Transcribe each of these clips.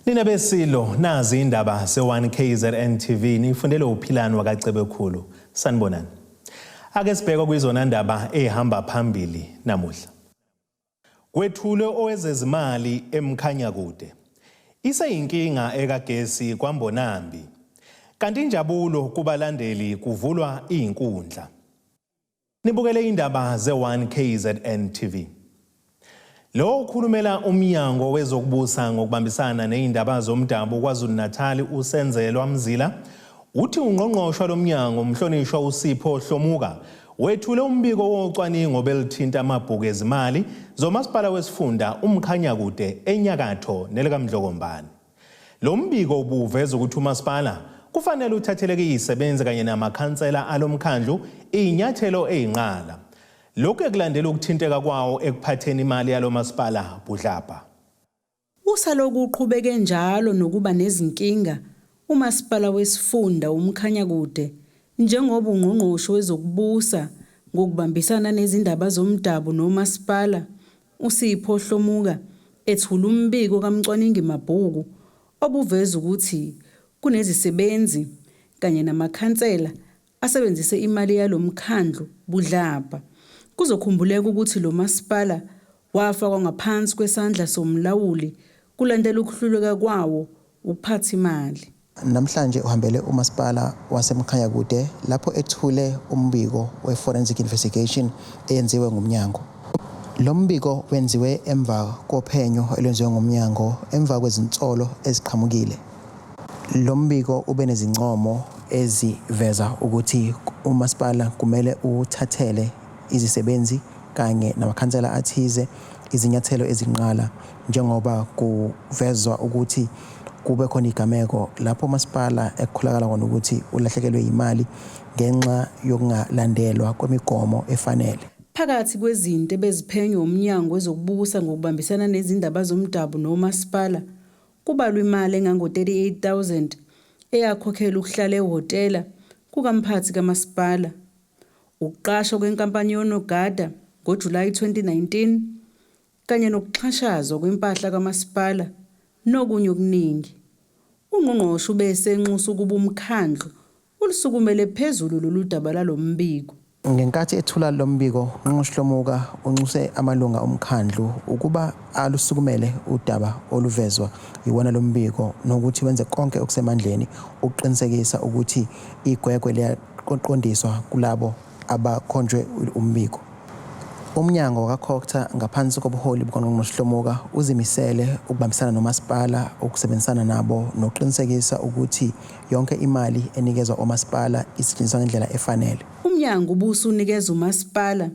Nina besilo nazi indaba ze-1 KZN TV nifundele uPhilani wakaCebekhulu. Sanibonani. Ake sibheke kwizona ndaba ehamba phambili namuhla. Kwethulwe owezezimali eMkhanyakude. Iseyinkinga ekagesi kwaMbonambi. Kanti injabulo kubalandeli kuvulwa izinkundla. Nibukele indaba ze-1 KZN TV. Lo okhulumela umnyango wezokubusa ngokubambisana nezindaba zomdabu KwaZulu-Natal uSenzelwa Mzila uthi ungqongqoshe lomnyango umhlonishwa uSipho Hlomuka wethule umbiko wocwaningo belithinta amabhuku ezimali zomasipala wesifunda uMkhanyakude enyakatho nelikaMdlokombane. Lo mbiko ubuveza ukuthi umasipala kufanele uthatheleke izisebenzi kanye namakhansela alomkhandlu izinyathelo ezinqala. Lokhu ekulandela ukuthinteka kwawo ekuphatheni imali yalo masipala budlabha. Usaloku uqhubeke njalo nokuba nezinkinga umasipala wesifunda uMkhanyakude njengoba ungqongqoshe wezokubusa ngokubambisana nezindaba zomdabu nomasipala uSipho Hlomuka ethula umbiko kamcwaningi mabhuku obuveza ukuthi kunezisebenzi kanye namakhansela asebenzise imali yalomkhandlu budlabha. Kuzokhumbuleka ukuthi lo masipala wafakwa ngaphansi kwesandla somlawuli kulandela ukuhluleka kwawo ukuphatha imali. Namhlanje uhambele umasipala waseMkhanyakude lapho ethule umbiko we-forensic investigation eyenziwe ngumnyango. Lo mbiko wenziwe emva kophenyo olwenziwe ngumnyango emva kwezinsolo eziqhamukile. Lo mbiko ube nezincomo eziveza ukuthi umasipala kumele uthathele izisebenzi kanye namakhansela athize izinyathelo ezinqala njengoba kuvezwa ukuthi kube khona igameko lapho umasipala ekukholakala khona ukuthi ulahlekelwe imali ngenxa yokungalandelwa kwemigomo efanele. Phakathi kwezinto ebeziphenywa umnyango wezokubusa ngokubambisana nezindaba zomdabu nomasipala kubalwa imali engango-38,000 eyakhokhelwa ukuhlala ehhotela kukamphathi kamasipala, ukuqashwa kwenkampani yonogada ngoJulayi 2019 kanye nokuxhashazwa kwempahla kamasipala nokunye okuningi. Ungqongqoshe ube esenxusa ukuba umkhandlu ulusukumele phezulu lolu daba lalo mbiko. Ngenkathi ethula lo mbiko, uNgqongqoshe Hlomuka unxuse amalunga omkhandlu ukuba alusukumele udaba oluvezwa yiwona lo mbiko nokuthi wenze konke okusemandleni ukuqinisekisa ukuthi igwegwe liyaqondiswa kulabo abakhonjwe umbiko. Umnyango kaCogta ngaphansi kobuholi bukaNgqongqoshe Hlomuka uzimisele ukubambisana nomasipala, ukusebenzisana nabo nokuqinisekisa ukuthi yonke imali enikezwa omasipala isetshenziswa ngendlela efanele. Umnyango ubusunikeza umasipala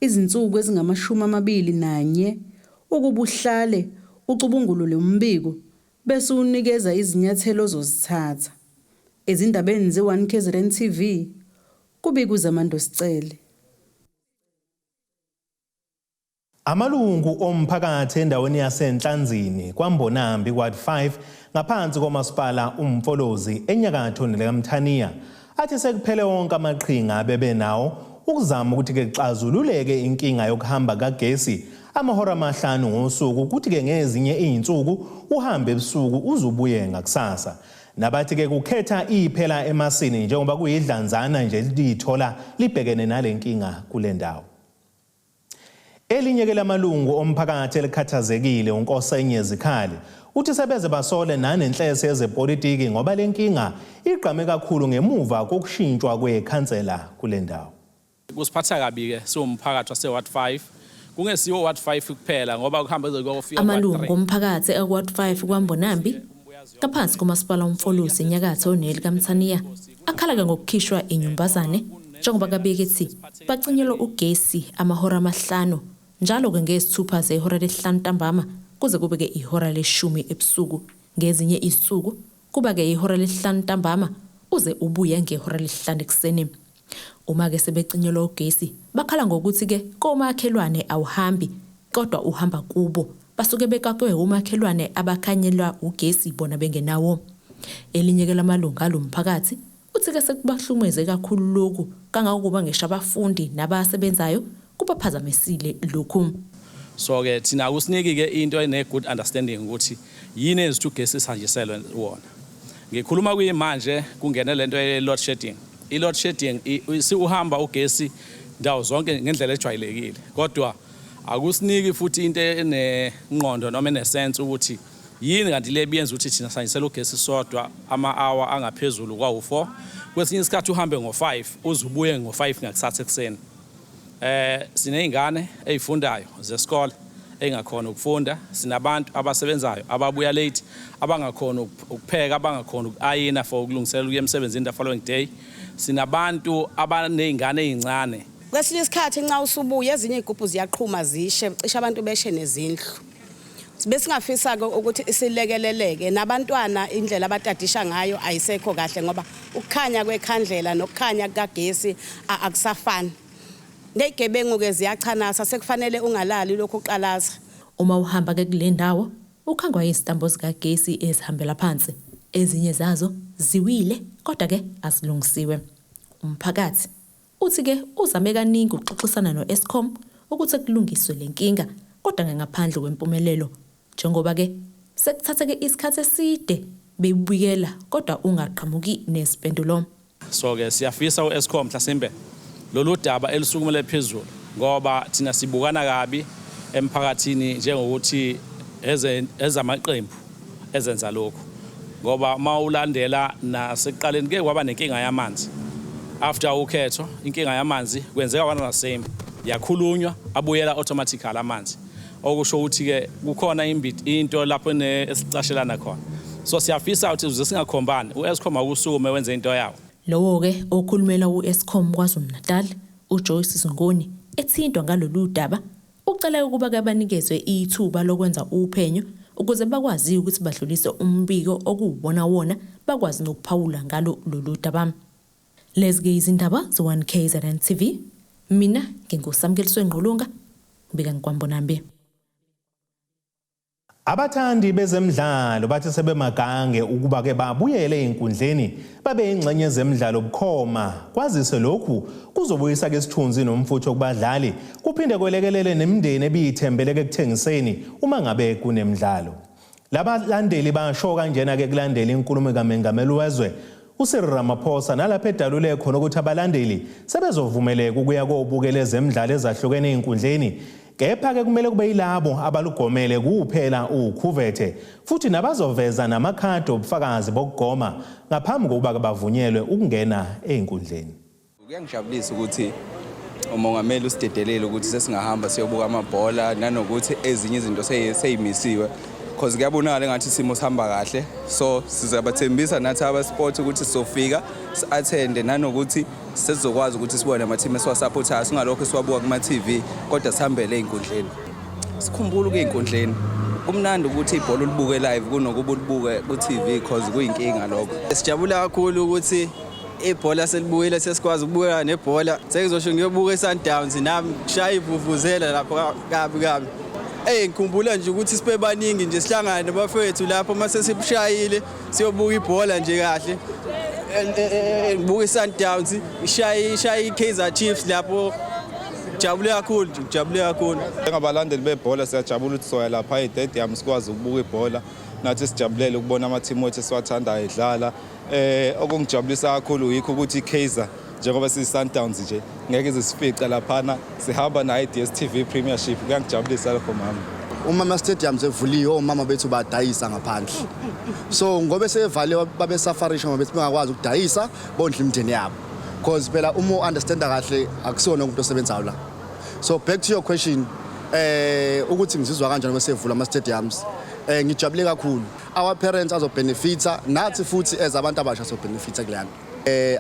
izinsuku ezingama-21 ukuba uhlale ucubungulule umbiko bese unikeza izinyathelo ozozithatha. Ezindabeni ze-1 KZN TV kubika uZamando Sicele. Amalungu omphakathi endaweni yaseNhlanzini kwaMbonambi Ward 5 ngaphansi komasipala uMfolozi enyakatho nelikaMthaniya athi sekuphele wonke amaqhinga abebenawo ukuzama ukuthi ke kuxazululeke inkinga yokuhamba kagesi amahora amahlanu ngosuku, kuthi ke ngezinye izinsuku uhambe ebusuku uzubuye ngakusasa. Nabathi ke kukhetha iphela emasini njengoba kuyidlanzana nje lithola libhekene nale nkinga kule ndawo. Elinye ke lamalungu omphakathi elikhathazekile uNkosenye Zikhali uthi sebeze basole nanenhlese yezepolitiki ngoba le nkinga igqame kakhulu ngemuva kokushintshwa kwekhansela kule ndawo. Kusiphatha kabi ke siwumphakathi wase Ward 5, kungesiwo Ward 5 kuphela ngoba kuhamba kuze kuyofika Amalungu omphakathi eWard 5 kwaMbonambi ngaphansi komasipala uMfolozi enyakatho nelikaMthaniya akhala-ke ngokukhishwa inyumbazane njengoba kabeke ethi bacinyelwa ugesi amahora amahlanu njalo-ke ngezithupha zehora lesihlanu ntambama kuze kube-ke ihora leshumi ebusuku. Ngezinye izinsuku kuba-ke ihora lesihlanu ntambama uze ubuye ngehora lesihlanu ekuseni. Uma-ke sebecinyelwa ugesi bakhala ngokuthi-ke komakhelwane awuhambi kodwa uhamba kubo, basuke bekakwe umakhelwane abakhanyelwa ugesi bona bengenawo. Elinye-ke lamalungu alo mphakathi uthi-ke sekubahlukumeze kakhulu lokhu kangangokuba ngisho abafundi nabasebenzayo kubaphazamisile lokhu. So ke thina akusiniki ke into ene good understanding ukuthi yini eyenza ukuthi ugesi sihanjiselwe wona. Ngikhuluma kuyimanje kungene lento ye load shedding. I load shedding uhamba ugesi ndawo zonke ngendlela ejwayelekile, kodwa akusiniki futhi into enengqondo noma enesense ukuthi yini kanti le biyenza ukuthi thina sihanjiselwe ugesi sodwa ama-hour angaphezulu kwawu-4. Kwesinye isikhathi uhambe ngo-5 uze ubuye ngo-5 ngakusasa ekuseni. Siney'ngane ey'fundayo zesikole engakhona ukufunda, sinabantu abasebenzayo ababuya late, abangakhona ukupheka, abangakhona uku-ayina for ukulungiselela ukuya emsebenzini the following day. Sinabantu abaney'ngane ey'ncane. Kwesinye isikhathi nxa usubuya, ezinye iy'gubhu ziyaqhuma zishe, cishe abantu beshe nezindlu. Besingafisa-ke ukuthi silekeleleke nabantwana, indlela abatadisha ngayo ayisekho kahle ngoba ukukhanya kwekhandlela nokukhanya kukagesi akusafani. Ney'gebengu-ke ziyachanasa, sekufanele ungalali lokhu uqalaza. Uma uhamba ke kule ndawo ukhangwa izitambo zikagesi ezihambela phansi. Ezinye zazo ziwile kodwa ke azilungisiwe. Umphakathi uthi ke uzame kaningi ukuxoxisana no-Eskom ukuthi kulungiswe le nkinga, kodwa ngaphandle kwempumelelo, njengoba ke sekuthatheke isikhathi eside bebuyela kodwa ungaqhamuki nesimpendulo. So ke siyafisa u-Eskom mhlasimbe lolu daba elisukumele phezulu, ngoba thina sibukana kabi emphakathini njengokuthi ezamaqembu ezenza lokhu, ngoba mawulandela nasekuqaleni ke kwaba nenkinga yamanzi after ukhetho. Inkinga yamanzi kwenzeka kwana the same, yakhulunywa, abuyela automatically amanzi, okusho ukuthi ke kukhona into lapho esicashelana khona. So siyafisa ukuthi ukuze singakhombani, u-Eskom akusukume wenze into yawo. Lowo-ke okhulumela u-Eskom KwaZulu-Natal, uJoyce Zunguni, ethintwa ngalolu daba, ucela ukuba ke banikezwe ithuba lokwenza uphenyo ukuze bakwazi ukuthi badlulise umbiko okuwubona wona, bakwazi nokuphawula ngalo lolu daba. Lezi-ke izindaba ze-1 KZN TV. Mina nginguSamkeliswe Ngqulunga, ngibika ngiKwaMbonambi. Abathandi bezemidlalo bathi sebemagange ukuba ke babuyele ey'nkundleni babe yingxenye zemidlalo bukhoma, kwazise lokhu kuzobuyisa ke isithunzi nomfutho kubadlali, kuphinde kwelekelele nemindeni ebiyithembeleke ekuthengiseni uma ngabe kunemidlalo. Labalandeli basho kanjena ke kulandela inkulumo kaMengameli wezwe uCyril Ramaphosa, nalapho edalule khona ukuthi abalandeli sebezovumeleka ukuya kobukela ezemidlalo ezahlukene ey'nkundleni, kepha-ke kumele kube yilabo abalugomele kuphela ukhuvethe futhi nabazoveza namakhadi obufakazi bokugoma ngaphambi kokuba bavunyelwe ukungena ey'nkundleni. Kuyangijabulisa ukuthi umongameli usidedelele ukuthi sesingahamba siyobuka amabhola, nanokuthi ezinye izinto seyimisiwe, because kuyabonakala engathi isimo sihamba kahle. So sizabathembisa nathi aba-sport ukuthi sizofika si-attende, nanokuthi sesizokwazi ukuthi sibone ama-team esiwasupportayo, singalokho siwabuka kuma-TV, kodwa sihambele ey'nkundleni, sikhumbule ukuya ey'nkundleni. Kumnandi ukuthi ibhola ulibuke live kunokuba ulibuke ku-TV, cause kuyinkinga lokho. Sijabula kakhulu ukuthi ibhola selibuyile, sesikwazi ukubukela nebhola. Sengizosho ngiyobuka i-Sundowns nami, kushaya ivuvuzela lapho kabi kabi. Ey, ngikhumbula nje ukuthi sibe baningi nje, sihlangane nabafowethu lapho mase sibushayile, siyobuka ibhola nje kahle. Ngibuka i-Sundowns ishaya i-Kaizer Chiefs lapho. Jabule kakhulu nje, jabule kakhulu. Njengabalandeli bebhola siyajabula ukuthi soya lapha e-stadium, sikwazi ukubuka ibhola nathi, sijabulele ukubona amathimu ethu esiwathandayo edlala. Okungijabulisa kakhulu yikho ukuthi iKaizer, njengoba siyi-Sundowns nje, ngeke ize sifice laphana, sihamba nayo i-DStv Premiership. Kuyangijabulisa lokho, mama. Uma ama-stadiums evuliwe, omama bethu badayisa ngaphandle, so ngoba sebevaliwe babesufferisha ngoba bethi bengakwazi ukudayisa bondla imindeni yabo, because phela uma u-understanda kahle akusona umuntu osebenzayo la. So back to your question, ukuthi ngizizwa kanjani kwesevula ama-stadiums, ngijabule kakhulu. Our parents azobenefitha, nathi futhi as abantu abasha sobenefitha kuleyana.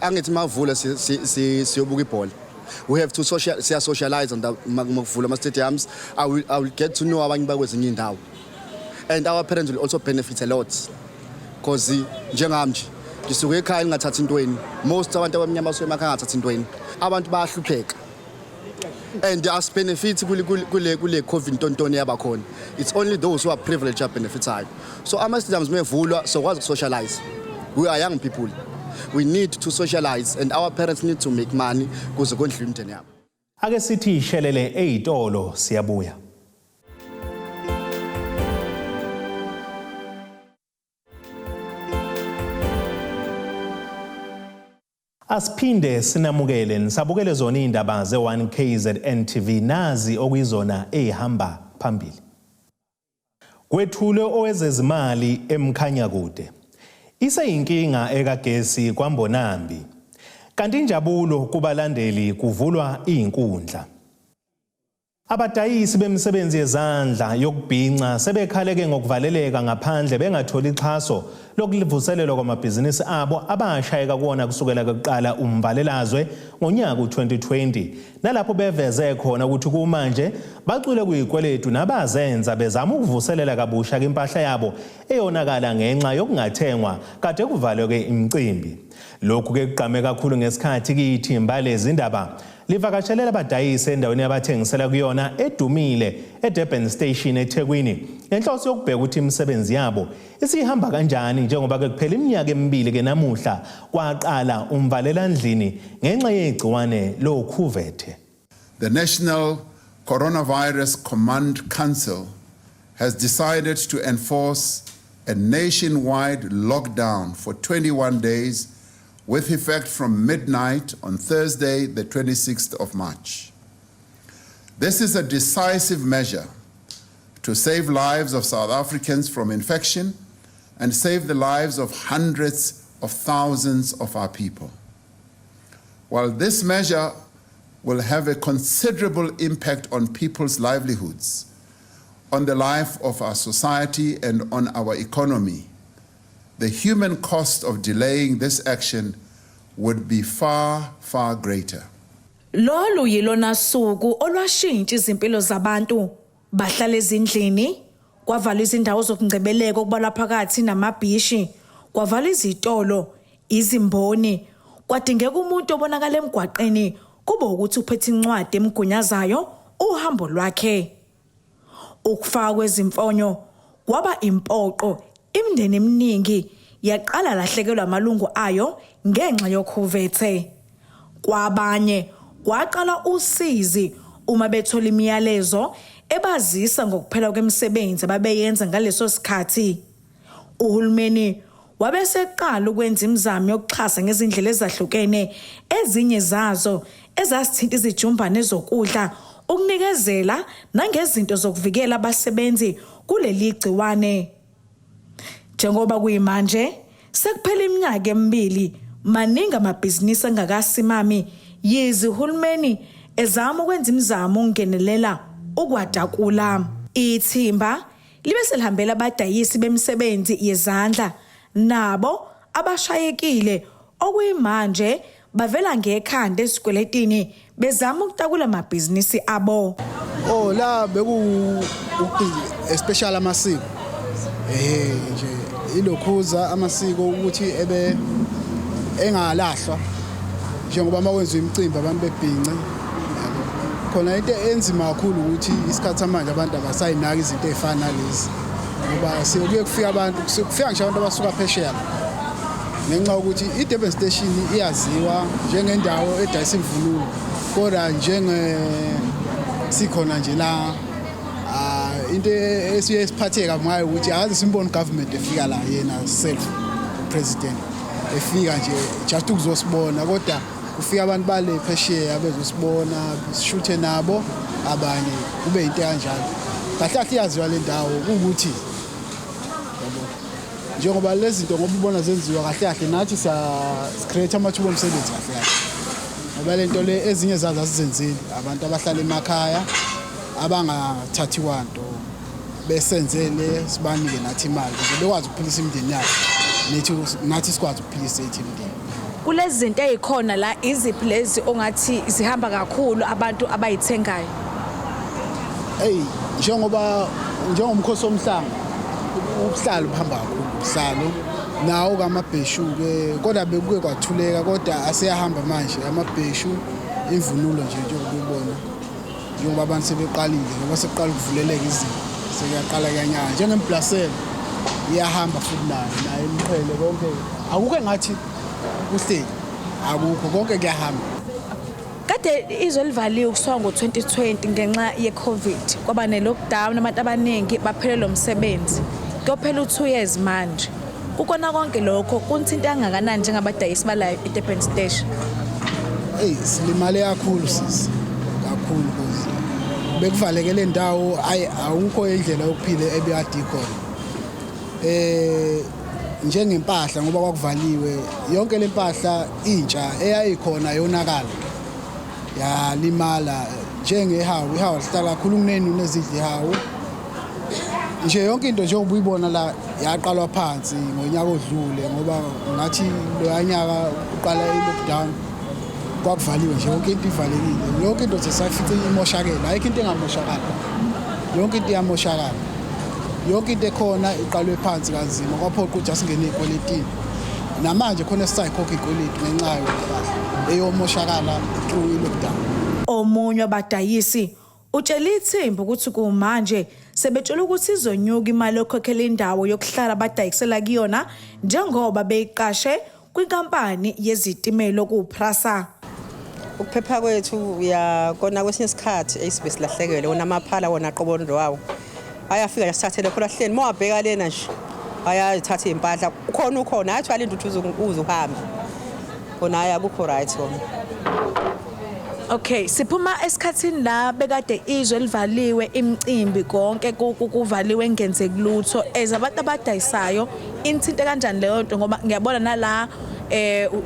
Angithi mavula siyobuka ibhola, we have to social, siya socialize makuvula ama stadiums. I will get to know abanye bakwezinye indawo, and our parents will also benefit a lot, because njengami nje ngisuke ekhaya ngingathathi intweni. Most abantu abamnyama basuke emakhaya ngathathi intweni, abantu bayahlupheka and asibenefit kule COVID ntontoni yabakhona. It's only those who are privileged are benefitayo. So ama stadiums mevulwa sokwazi ukusocialize. We are young people, we need to socialize, and our parents need to make money kuze kondliwe imindeni yabo. Ake sithi ishelele ey'tolo, siyabuya. Asiphinde sinamukele nisabukele zona izindaba ze-1 KZN TV, nazi okuyizona ezihamba phambili. Kwethulwe owezezimali eMkhanyakude. Iseyinkinga ekagesi kwaMbonambi. Kanti injabulo kubalandeli kuvulwa izinkundla. Abadayisi bemisebenzi yezandla yokubhinca sebekhaleke ngokuvaleleka ngaphandle bengatholi ixhaso lokuvuselelwa kwamabhizinisi abo abashayeka kuwona kusukela kuqala umvalelazwe ngonyaka u-2020, nalapho beveze khona ukuthi kumanje bacwile kuyikweletu nabazenza bezama ukuvuselela kabusha impahla yabo eyonakala ngenxa yokungathengwa kade kuvalwe imicimbi. Lokhu ke kugqame kakhulu ngesikhathi kiyithimba lezindaba livakashelela abadayisi endaweni yabathengisela kuyona edumile eDurban Station eThekwini, ngenhloso yokubheka ukuthi imisebenzi yabo isihamba kanjani njengoba ke kuphela iminyaka emibili ke namuhla kwaqala umvalelandlini ngenxa yegciwane lokhuvethe. The National Coronavirus Command Council has decided to enforce a nationwide lockdown for 21 days with effect from midnight on Thursday, the 26th of March. This is a decisive measure to save lives of South Africans from infection and save the lives of hundreds of thousands of our people. While this measure will have a considerable impact on people's livelihoods, on the life of our society, and on our economy, the human cost of delaying this action would be far, far greater. Lolu yilona suku olwashintsha izimpilo zabantu. Bahlala ezindlini, kwavalwa izindawo zokungcebeleka okubalwa phakathi namabhishi, kwavalwa izitolo, izimboni, kwadingeka umuntu obonakala emgwaqeni kube ukuthi uphethe incwadi emgunyazayo uhambo lwakhe. Ukufaka kwezimfonyo kwaba impoqo, imindeni eminingi yaqala lahlekelwa amalungu ayo ngenxa yokhuvethe. Kwabanye kwaqala usizi uma bethola imiyalezo ebazisa ngokuphela kwemisebenzi ababeyenza ngaleso sikhathi. Uhulumeni wabeseqala ukwenza imizamo yokuxhasa ngezindlela ezahlukene, ezinye zazo ezasithinta izijumbane zokudla, ukunikezela nangezinto zokuvikela abasebenzi kuleli gciwane. Njengoba kuyimanje sekuphela iminyaka emibili, maningi amabhizinisi angakasimami yize uhulumeni ezama ukwenza imizamo ukungenelela ukwadakula. Ithimba libe selihambela abadayisi bemisebenzi yezandla nabo abashayekile okuyimanje bavela ngekhanda esikweletini bezama ukutakula amabhizinisi abo. Oh, la beku especially amasiko nje ilokhuza amasiko ukuthi ebe engalahlwa njengoba makwenziwa imicimbi abantu bebhince, yabo. Khona into enzima kakhulu ukuthi isikhathi samanje abantu abasayinaki izinto ezifana nalezi, ngoba sekuye kufika abantu, kufika ngisho abantu abasuka phesheya, ngenxa yokuthi i-Durban Station iyaziwa njengendawo edayisa imvunulo, kodwa njenge sikhona nje la, into esiye siphatheka ngayo ukuthi akaze simbone government efika la, yena self president efika nje just ukuzosibona, kodwa kufika abantu bale phesheya bezosibona, sishuthe nabo abanye, kube into kanjalo. Kahle kahle iyaziwa le ndawo ukuthi, yabo, njengoba lezi zinto ngoba ubona zenziwa, kahle kahle nathi siya-create amathuba omsebenzi kahle kahle, ngoba le nto le ezinye zazo asizenzeli abantu abahlala emakhaya abangathathi kwanto, besenzele sibanike nathi imali ukuze bekwazi ukuphilisa imindeni yabo, nathi sikwazi ukuphilisa ethu imindeni. Kulezi zinto ezikhona la, iziphi lezi ongathi zihamba kakhulu abantu abayithengayo? Hey, njengoba njengomkhosi womhlanga, ubuhlalo buhamba kakhulu, ubuhlalo nawo kamabheshu ke, kodwa bekuke kwathuleka, kodwa aseyahamba manje amabheshu, imvunulo nje njengoba ubona, njengoba abantu sebeqalile, ngoba sekuqala ukuvuleleka izinto, sekuyaqala kuyanyaka, njengemblaselo iyahamba futhi nayo imiqhele, konke akukho engathi kuhleli, akukho, konke kuyahamba. Kade izwe livaliwe kusuka ngo-2020 ngenxa ye-COVID, kwaba ne-lockdown, abantu abaningi baphelelwa umsebenzi. Kuyophela u-2 years manje. Kukona konke lokho kunithinta kangakanani njengabadayisi bala eDurban Station? Eyi, silimale kakhulu sisi, kakhulu, cause bekuvaleke le ndawo, ayi, awukho indlela yokuphila ebekade ikhona. Njengempahla, ngoba kwakuvaliwe yonke le mpahla intsha eyayikhona yonakala, yalimala, njengehawu. Ihawu lihlala kakhulu, kunenuni ezidla ihawu nje. Yonke into njengoba uyibona la yaqalwa phansi ngonyaka odlule, ngoba ngathi loya nyaka uqala i-lockdown kwakuvaliwe nje, yonke into ivalekile, yonke into sesafice imoshakele. Ayikho into engamoshakala, yonke into iyamoshakala. Yonke into ekhona iqalwe phansi kanzima, kwaphoqa ukuthi asingene ey'kweletini. Namanje khona esisayikhokha iy'kweletu ngenxa yayo le mpahla eyomoshakala through i-lockdown. Omunye wabadayisi utshela ithimba ukuthi kumanje sebetshela ukuthi izonyuka imali yokukhokhela indawo yokuhlala abadayisela kuyona, njengoba beyiqashe kwinkampani yezitimela okuPrasa. Ukuphepha kwethu, uyakona, kwesinye isikhathi eyisibe silahlekelwe wona amaphala wona qobondo wawo ayafika nje sithathele khona hleni. Uma wabheka lena nje, ayazithatha iy'mpahla, ukhona ukhona, hayi, alinde ukuthi uze uhambe khona. Hhayi, akukho right kona. Okay, siphuma esikhathini la bekade izwe livaliwe, imicimbi konke kuvaliwe, engenzeki lutho. As abantu abadayisayo, inithinte kanjani leyo nto? Ngoba ngiyabona nala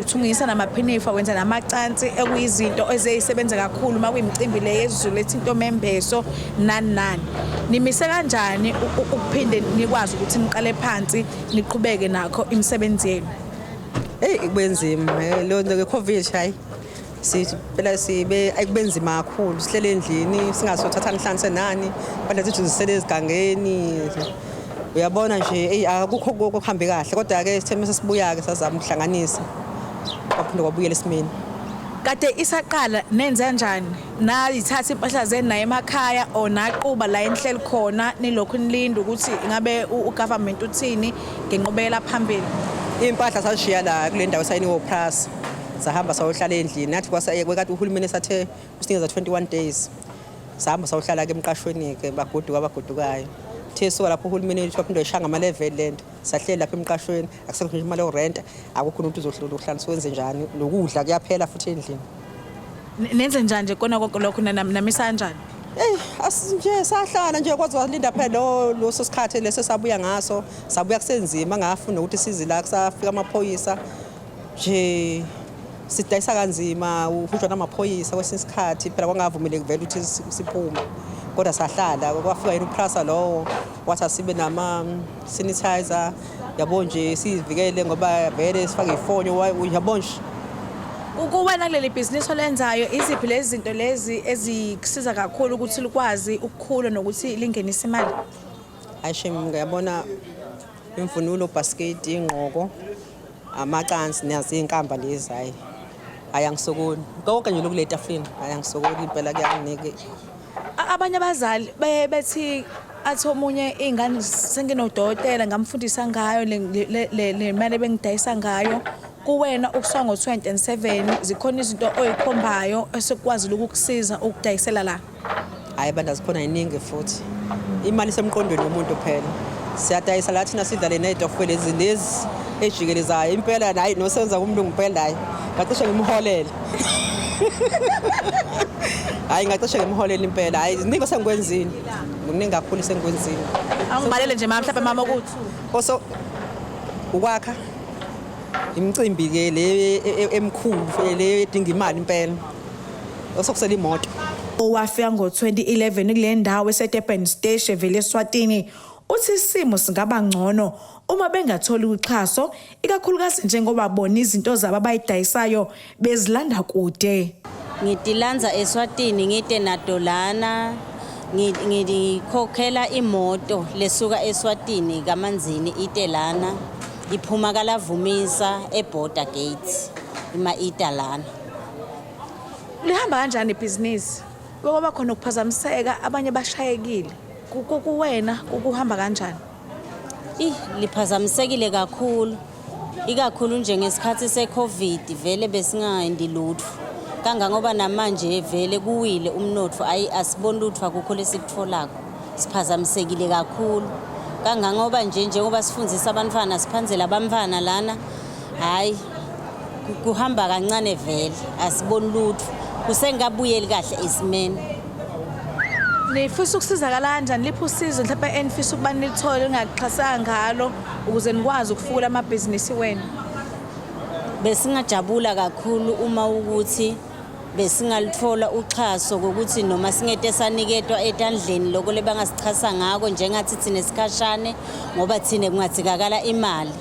uthungisa namaphinifa, wenza namacansi, ekuyizinto eziyisebenza kakhulu uma kuyimicimbi le yesiZulu ethinta omembeso nani nani. Nimise kanjani ukuphinde nikwazi ukuthi niqale phansi niqhubeke nakho imisebenzi yenu? Eyi, kubenzima leyo nto ke-Covid. Hayi, sithi phela sibe ayikubenzima kakhulu, sihlele endlini, singasothatha nihlanganise nani, badla zethu zisele ezigangeni, uyabona nje. Eyi, akukho okuhambe kahle, kodwa-ke sithe mase sibuya-ke sazama ukuhlanganisa, kwaphinde kwabuyela esimeni. Kade isaqala nenze kanjani? Nayithatha impahla zenu naye emakhaya or naquba la enihleli khona, nilokhu nilinda ukuthi ingabe ugovernment uthini ngenqubekela phambili? Iy'mpahla sazishiya la kule ndawo sayinikwa uPrasa, sahamba sayohlala endlini nathi. Kwakade uhulumeni esathe usinikeza 21 days, sahamba sayohlala-ke emqashweni-ke, bagoduka abagodukayo. Uthe suka lapho uhulumeni wethu waphinde wayishaya ngama-level le nto. Sahleli lapha emqashweni, akusekho ngisho imali yorenta, akukho umuntu uzohlala wenze njani, nokudla kuyaphela futhi endlini. Nenze njani nje kona konke lokho, namisa kanjani? Eyi, nje sahlala nje kwaze walinda phela lo loso sikhathi leso sabuya ngaso. Sabuya kusenzima, ngafuna ukuthi size la kusafika amaphoyisa nje, sidayisa kanzima, uhujwa namaphoyisa kwesinye isikhathi. Phela kwangavumeleki vele ukuthi siphume, kodwa sahlala. Kwafika yena uPrasa lowo, wathi asibe nama-sanitizer, yabo nje, sizivikele ngoba vele sifake ifonyo, yabo nje. Kuwena kuleli bhizinisi olenzayo, iziphi lezi zinto lezi ezikusiza kakhulu ukuthi likwazi ukukhula nokuthi lingenise imali? Hayi shem, ngiyabona imvunulo, bhasiketi, ingqoko, amacansi, nazi iy'nkamba lezi. Hhayi, hhayi, angisokoli konke nje lokule tafuleni. Hhayi, angisokoli impela, kuyanginike. Abanye abazali baye bethi, athi omunye, iy'ngane senginodokotela, ngamfundisa ngayo le mali ebengidayisa ngayo. Kuwena, ukusuka ngo-2007, zikhona izinto oyikhombayo esekukwazile ukukusiza ukudayisela la? Hhayi bantu, azikhona, yiningi futhi imali isemqondweni womuntu phela. Siyadayisa la thina, sidlale ney'tofwe lezi lezi ejikelezayo impela. Hhayi, nosebenza kumlungu impela, hhayi, ngacishe ngimholele. Hhayi, ngacishe ngimholele impela. Hhayi, ziningi osengikwenzile, kuningi kakhulu esengikwenzile. Awungibalele nje mama, mhlawumbe mama ukuthi Oso ukwakha imicimbi-ke le emikhulu le edinga imali impela, osokusela imoto. Owafika ngo-2011 kule ndawo eseDurban Station evele eSwatini uthi isimo singaba ngcono uma bengatholi uxhaso, ikakhulukazi njengoba bona izinto zabo abayidayisayo bezilanda kude. Ngitilandza eSwatini, ngite nato lana, ngikhokhela imoto lesuka eSwatini kaManzini ite lana, iphuma kaLavumisa eborder gate, ima ita lana. Lihamba kanjani ibhizinisi? Kwaba khona ukuphazamiseka, abanye bashayekile. Kuwena kuhamba kanjani? Ih, liphazamisekile kakhulu, ikakhulu nje ngesikhathi se-Covid vele besingaendi lutho, kangangoba namanje vele kuwile umnotfo. Ayi, asiboni lutho, akukho lesikutfolako, siphazamisekile kakhulu. Kangangoba nje njengoba sifundisa abantwana siphanzela abantwana lana, hayi kuhamba kancane vele, asiboni lutho, kusengabuyeli kahle esimeni. Nifisa ukusizakala kanjani? Liphi usizo mhlawumbe enifisa ukuba nilithole ningaxhasanga ngalo ukuze nikwazi ukufukula amabhizinisi wenu? Besingajabula kakhulu uma ukuthi besingalithola uxhaso kokuthi noma singete saniketwa etandleni lokho lebangasichasa ngako njengathi thine sikhashane, ngoba thine kungatsikakala imali.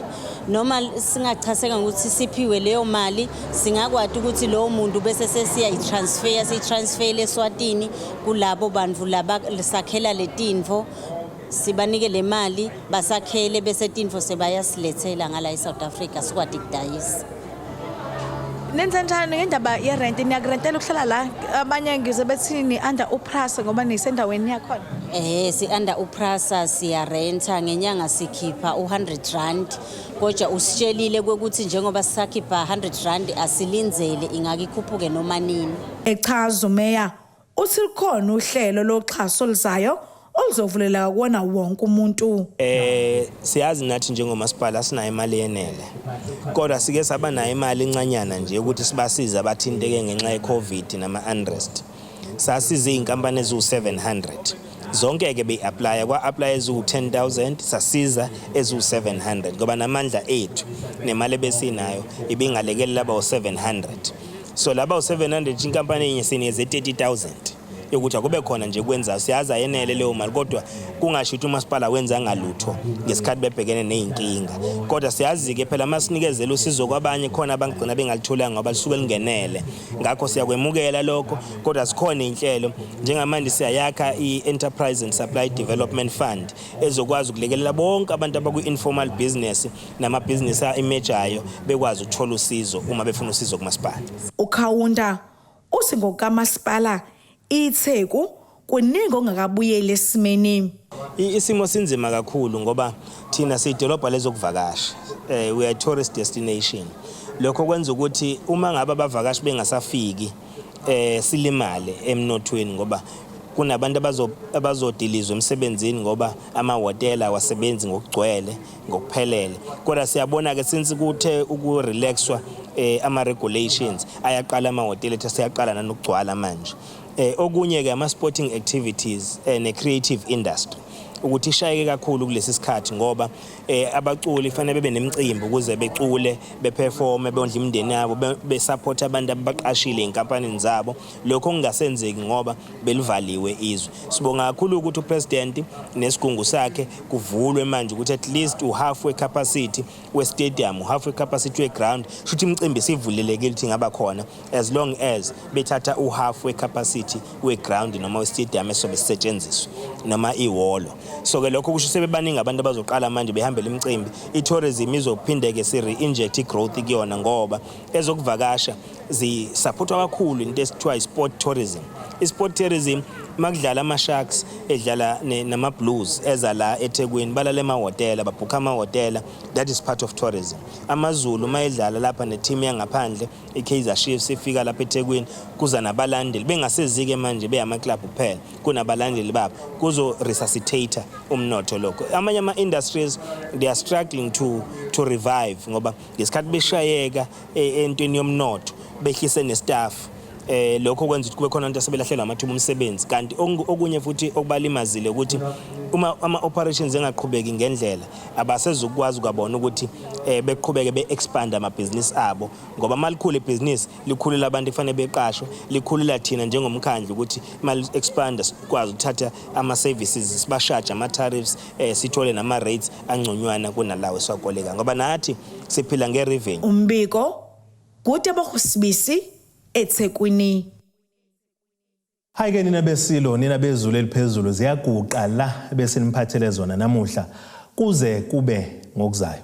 Noma singachaseka ngokuthi siphiwe leyo mali, singakwati ukuthi lowo muntu bese sesiyayi-transfer, siyi-transfer eSwatini kulabo bantu laba sakhela letinfo, sibanike le mali basakhele, bese tinfo sebayasilethela ngala eSouth Africa sikwati kudayisa. Nenza njani ngendaba yerent? Niyakurentela ukuhlala la? Abanye ngize bethi ni-under uPrasa ngoba nisendaweni yakhona. Si-under uPrasa, siyarenta ngenyanga, sikhipha u-100 rand, kodwa usitshelile kwekuthi njengoba sisakhipha 100 rand asilindzele ingake ikhuphuke noma nini. Echaza umeya uthi lukhona uhlelo loxhaso oluzayo oluzovulela kuwona wonke umuntu. Siyazi nathi njengomasipala sinayo imali yenele, kodwa sike saba nayo imali encanyana nje ukuthi sibasize abathinteke ngenxa ye-COVID nama-unrest. Sasiza iy'nkampani eziwu-700 zonke-ke beyi-applya, kwa-applya eziwu-10,000, sasiza eziwu-700 ngoba namandla ethu nemali ebesinayo ibingalekelela abawu-700. So laba u-700, inkampani enye sinikeze 30,000 yokuthi akube khona nje kwenza. Siyazi ayenele leyo mali, kodwa kungasho ukuthi umasipala wenzanga lutho ngesikhathi bebhekene ney'nkinga. Kodwa siyazi-ke phela uma sinikezela usizo kwabanye khona abangigcina bengalitholanga ngoba lisuke lingenele, ngakho siyakwemukela lokho. Kodwa sikhona iy'nhlelo, njengamanje siyayakha i-Enterprise and Supply Development Fund ezokwazi ukulekelela bonke abantu abakwi-informal business namabhizinisi a-emergayo bekwazi ukuthola usizo uma befuna usizo kumasipala. Ukhawunda uthi ngokukamasipala iTheku kuningi ongakabuyeli esimeni. Isimo sinzima kakhulu ngoba thina siyidolobha lezokuvakasha, we are a tourist destination. Lokho kwenza ukuthi uma ngabe abavakashi bengasafiki silimale emnothweni, ngoba kunabantu abazodilizwa emsebenzini ngoba amahhotela awasebenzi ngokugcwele ngokuphelele. Kodwa siyabona-ke since kuthe ukurelaxwa ama-regulations, ayaqala amahhotela ethu aseyaqala nanokugcwala manje. Okunye-ke ama-sporting activities ne-creative industry ukuthi ishayeke kakhulu kulesi sikhathi, ngoba abaculi kufanele bebe nemicimbi ukuze becule, beperforme, bondle imindeni yabo, besupport abantu abaqashile ey'nkampanini zabo. Lokho kungasenzeki ngoba belivaliwe izwe. Sibonga kakhulu ukuthi upresident nesigungu sakhe kuvulwe manje ukuthi at least uhalf we-capacity we-stadium, uhalf we-capacity we-ground, shuthi imicimbi sivulelekile ukuthi ingaba khona as long as bethatha uhalf we-capacity we-ground noma we-stadium esobe sisetshenziswa noma ihholo. So-ke lokho kusho sebebaningi abantu abazoqala manje behambela imicimbi. I-tourism izophinde-ke si-re-inject i-growth kuyona, ngoba ezokuvakasha zisupportwa kakhulu into esithiwa i-sport tourism. I-sport tourism, makudlala ama-Sharks edlala nama-Blues eza la eThekwini, balala emahhotela, babhukha amahhotela, that is part of tourism. AmaZulu uma edlala lapha ne-team yangaphandle i-Kaizer Chiefs ifika lapha eThekwini, kuza nabalandeli, bengasezi-ke manje beyama-club kuphela, kunabalandeli babo, kuzo-resuscitate umnotho lokho. Amanye ama-industries, they are struggling to revive ngoba ngesikhathi beshayeka entweni yomnotho behlise nestaff, lokho kwenza ukuthi kube khona abantu asebelahlelwa amathuba omsebenzi. Kanti okunye futhi okubalimazile ukuthi uma ama-operations engaqhubeki ngendlela, abasezukwazi kwabona ukuthi beqhubeke be-expand amabhizinisi abo, ngoba uma likhula ibhizinisi likhulela abantu kufanele beqashwe, likhulela thina njengomkhandlu ukuthi uma li-expanda sikwazi ukuthatha ama-services, sibashaje ama-tariffs, sithole nama-rates angconywana kunalawo esiwakoleka, ngoba nathi siphila nge-revenue. Umbiko kuTebogo Sibisi eThekwini. Hayi ke nina besilo, nina bezulu eliphezulu, ziyaguqa la bese niphathele zona namuhla kuze kube ngokuzayo.